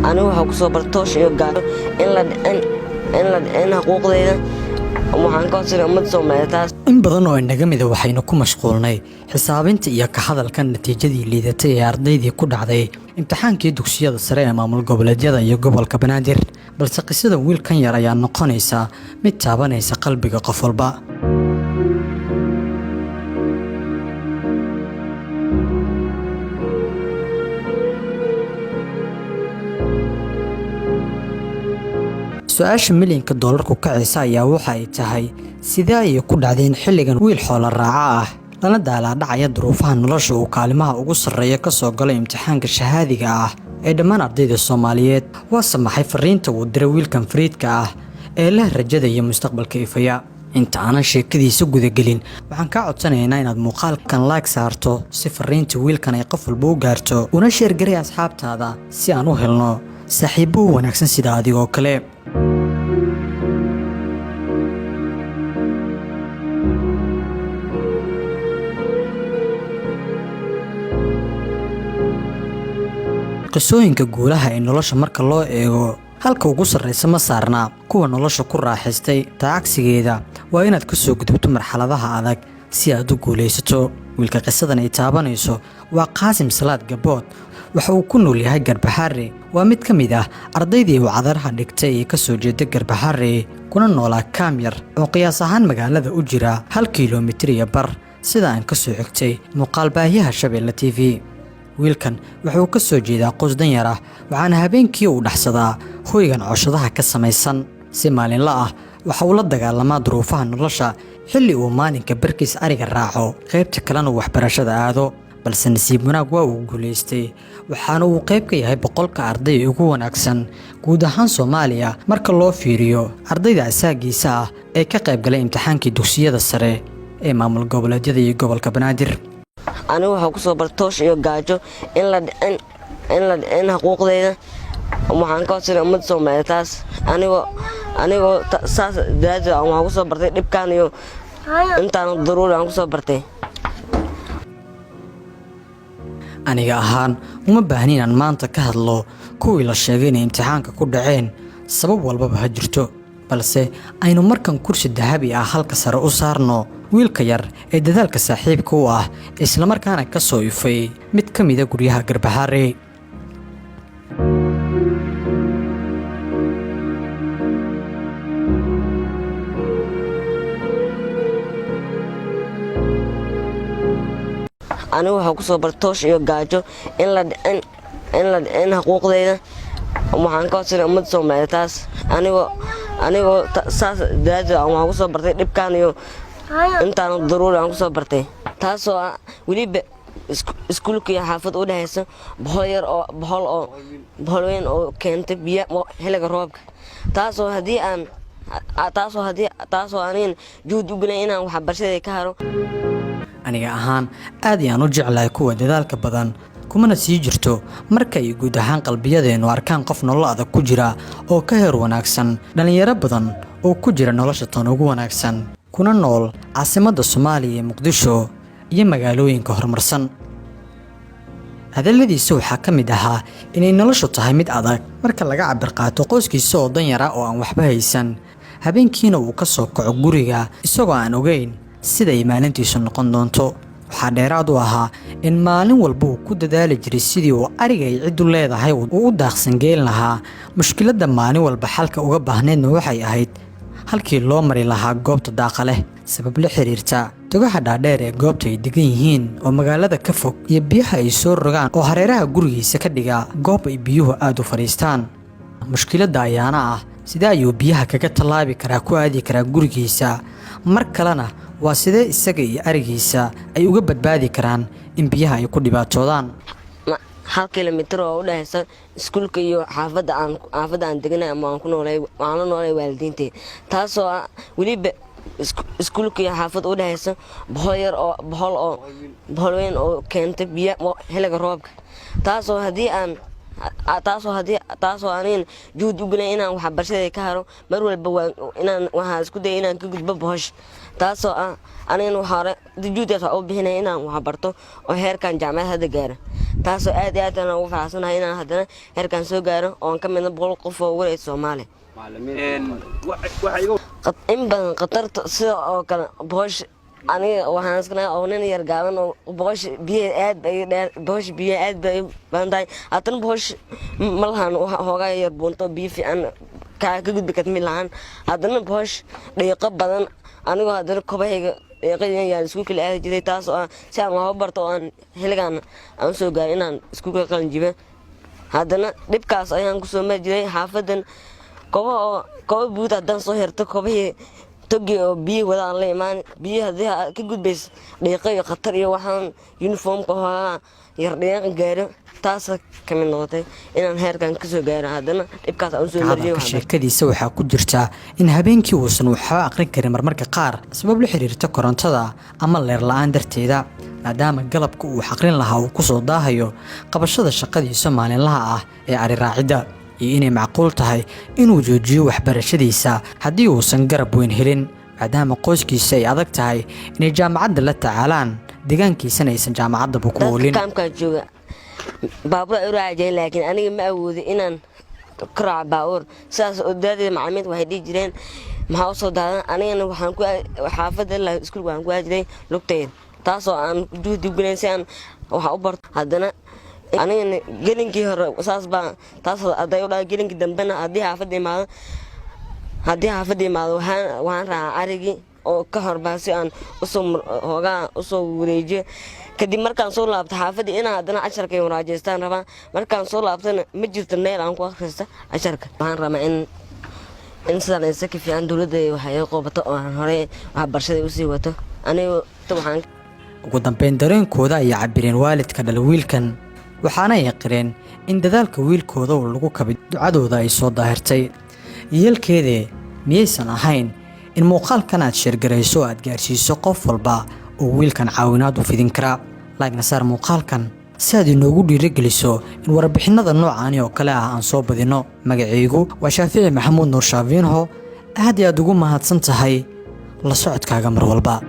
Anigu waxaa kusoo bartay toosh iyo gaajo in la dhicin, in la dhicin xuquuqdayda. Waxaan ka codsanay ummadda Soomaaliyeed taas. In badan oo inaga mida waxaynu ku mashquulnay xisaabinta iyo ka hadalka natiijadii liidatay ee ardaydii ku dhacday imtixaankii dugsiyada sare ee maamul goboleedyada iyo gobolka Banaadir, balse qisada wiilkan yar ayaa noqonaysa mid taabanaysa qalbiga qof walba. Su-aasha milyanka doolarku kacaysa ayaa waxa ay tahay: sidee ayay ku dhacdeen xilligan wiil xoolo raaca ah, lana daalaadhacaya duruufaha nolosha, uu kaalimaha ugu sarreeya ka soo galay imtixaanka shahaadiga ah ee dhammaan ardayda Soomaaliyeed? Waa samaxay fariinta uu diray wiilkan fariidka ah ee leh rajada iyo mustaqbalka ifaya? Inta aanan sheekadiisa gudagelin, waxaan kaa codsanaynaa inaad muuqaalkan like saarto si fariinta wiilkan ay qof walba u gaarto, una share garay asxaabtaada si aan u helno saaxiibo u wanaagsan sida adigoo kale. Qisooyinka guulaha ee nolosha marka loo eego, halka ugu sarraysa ma saarna kuwa nolosha ku raaxaystay. Taa cagsigeeda, waa inaad ka soo gudubto marxaladaha adag si aad u guulaysato. Wiilka qisadan ay taabanayso waa Qaasim Salaad Gabood. Waxa uu ku nool yahay Garbaxaare. Waa mid ka mid ah ardaydii uu cadaraha dhigtay ee ka soo jeeda Garbaxaare, kuna noolaa kaam yar oo qiyaas ahaan magaalada u jira 1.5 kilomitir, sida aan ka soo xigtay muuqaalbaahiyaha Shabeelle TV. Wiilkan wuxuu ka soo jeedaa qoys danyar ah, waxaana habeenkii uu dhaxsadaa hoygan cooshadaha ka samaysan. Si maalinla ah waxa uu la dagaalamaa duruufaha nolosha, xilli uu maalinka barkiis ariga raaco, qaybta kalena uu waxbarashada aado. Balse nasiib wanaag waa uu guulaystay, waxaana uu qayb ka yahay 100-ka arday ugu wanaagsan guud ahaan Soomaaliya marka loo fiiriyo ardayda asaagiisa ah ee ka qayb galay imtixaankii dugsiyada sare ee maamul goboleedyada iyo gobolka Banaadir. Anigu waxaa kusoo bartay toosh iyo gaajo in la dhicin, in la dhicin xuquuqdayda. Waxaan ka codsanay ummadda Soomaaliyeed taas. Anigoo saas daraaddeed waxaan kusoo bartay dhibkan iyo intaan daruuri aan kusoo bartay. Aniga ahaan uma baahni inaan maanta ka hadlo kuwii la sheegay inay imtixaanka ku dhaceen, sabab walbaba ha jirto, balse aynu markan kursi dahabi ah halka sare u saarno wiilka yar ee dadaalka saaxiibka u ah, islamarkaana ka soo ifay mid ka mida guryaha Garbaxaare. Anigu waxaa kusoo bartay toosh iyo gaajo in la dhicin, in la dhicin xuquuqdayda. Waxaan ka codsanay ummadda Soomaaliyeed taas. Anigoo saas daraaddeed waxaan kusoo bartay dhibkan iyo intaan daruuri aan kusoo bartay, taasoo ah weliba iskuulka iyo xaafad u dhexaysa bohol yar oo bohol oo bohol weyn oo keentay biyo xilliga roobka, taasoo haddii aan taasoo haddii taasoo anigan juhud u gelin inaan waxbarashadii ka haro. Aniga ahaan aad ayaan u jeclahay kuwa dadaalka badan, kumana sii jirto marka ay guud ahaan qalbiyadeennu arkaan qof nolol adag ku jira oo ka heer wanaagsan dhallinyaro badan oo ku jira nolosha tan ugu wanaagsan, kuna nool caasimadda Soomaaliya ee Muqdisho iyo magaalooyinka horumarsan. Hadalladiisa waxaa ka mid ahaa inay noloshu tahay mid adag marka laga cabir qaato qoyskiisa oo danyar ah oo aan waxba haysan, habeenkiina uu ka soo kaco guriga isagoo aan ogeyn sida ay maalintiisu noqon doonto. Waxaa dheeraad u ahaa in maalin walba uu ku dadaali jiray sidii uu ariga ay ciddu leedahay uu u daaqsan geyn lahaa. Mushkiladda maalin walba xalka uga baahneydna waxay ahayd halkii loo mari lahaa goobta daaqa leh, sabab la xiriirta togaha dhaadheer ee goobta ay degan yihiin oo magaalada ka fog, iyo biyaha ay soo rogaan oo hareeraha gurigiisa ka dhiga goob ay biyuhu aada u fadhiistaan. Mushkiladda ayaana ah: sidee ayuu biyaha kaga tallaabi karaa, ku aadi karaa gurigiisa? Mar kalena waa sidee isaga iyo arigiisa ay uga badbaadi karaan in biyaha ay ku dhibaatoodaan? 1 kilomitir oo u dhexaysa iskuulka iyo xaafadda aan deganay ama aan ku noolay, waxaan la noolay waalidiintay, taasoo ah weliba iskuulka iyo xaafad u dhexaysa bohol yar oo bohol oo bohol weyn oo keentay biyo xilliga roobka, taasoo haddii aan taasoo haddii taasoo anigan juhud u gelin inaan waxbarashadii ka haro. Mar walba waa inaan waxaan isku dayay inaan ka gudbo bohosha, taasoo ah anigan waxaa hore juhdigaas waxaa u bixinaya inaan waxbarto oo heerkan jaamacad hadda gaara. Taasoo aad iyo aad aan ugu faraxsanahay inaan haddana heerkan soo gaaro oon ka midna 100 qof oo ugu horeysa Soomaaliya. In badan khatarta sida oo kale bohosh, aniga waxaan iskanahay oo nin yar gaaban oo bohosh biyaha aad bay dheer, bohosh biyaha aad bay badan tahay. Haddana bohosh ma lahan hoogaa yar buunto biyo fiican kaa ka gudbi karta mi lahan. Haddana bohosh dhiiqo badan, anigoo haddana kobahayga dhiiqadan yaan iskuulka la aadi jiray, taas oo ah si aan waxba barto oo aan xilligan aan usoo gaarin inaan iskuulka qalin jibo. Haddana dhibkaas ayaan kusoo mari jiray. Xaafadan koba oo koba buud haddaan soo herto, kobihii togi oo biyo wada aan la imaan, biyo haddii aad ka gudbayso dhiiqo iyo khatar iyo waxaan uniformka hoogaa yar dhiiqa gaaro, taasa ka mid noqotay inaan heerkan kasoo gaaro. Haddana dhibkaas aan usoo mari jiray. Hadalka sheekadiisa waxaa ku jirta in habeenkii uusan waxba aqrin karin marmarka qaar, sabab la xiriirta korontada ama leer la-aan darteeda, maadaama galabka uu aqrin lahaa uu kusoo daahayo qabashada shaqadiisa maalinlaha ah ee ari raacidda, iyo inay macquul tahay inuu joojiyo waxbarashadiisa haddii uusan garab weyn helin, maadaama qoyskiisa ay adag tahay inay jaamacadda la tacaalaan, deegaankiisana aysan jaamacaddaba ku Dadka oolin. Kaamkaa jooga baabuur ay u raaci jireen, laakiin aniga ma awoodin inaan ka raaco baabuur. Sidaas oo daraaddeed macallimiinta waxay dhihi jireen, "Maxaa usoo daadan?" Anigana waxaan ku xaafadda ilaa iskuulka waxaan ku aadi jiray lugtayda, taasoo aan juhdi gulayn si aan wax u barto. Haddana anigana gelinkii hore saas baa taas hadday u dhaca, gelinkii dambena haddii xaafadda imaado waxaan raacaa arigii oo ka horbaa si aan usoo hoogaa usoo wareejiyo. Kadib markaan soo laabto xaafaddii, inaan haddana casharka muraajaystaan rabaa. Markaan soo laabtana ma jirto meel aan ku akhrista casharka. Waxaan rabaa in sidaan isa ka fiican dowladda waxay iga qabato oo aan horey waxbarashada usii wato. Anigu waxaan Ugu dambeyn, dareenkooda ayay cabireen waalidka dhala wiilkan, waxaana ay qireen in dadaalka wiilkooda uu lagu kabay ducadooda ay soo daahirtay. Yeelkeedee, miyaysan ahayn in muuqaalkan aad share garayso oo aad gaarsiiso qof walba oo wiilkan caawinaad u fidin karaa? Like-na saar muuqaalkan si aad inoogu dhiirigeliso in warbixinada noocaani oo kale ah aan soo badinno. Magacaygu waa Shaafici Maxamuud Nuur Shaafiinho. Aad iyo aad ugu mahadsan tahay la socodkaaga mar walba.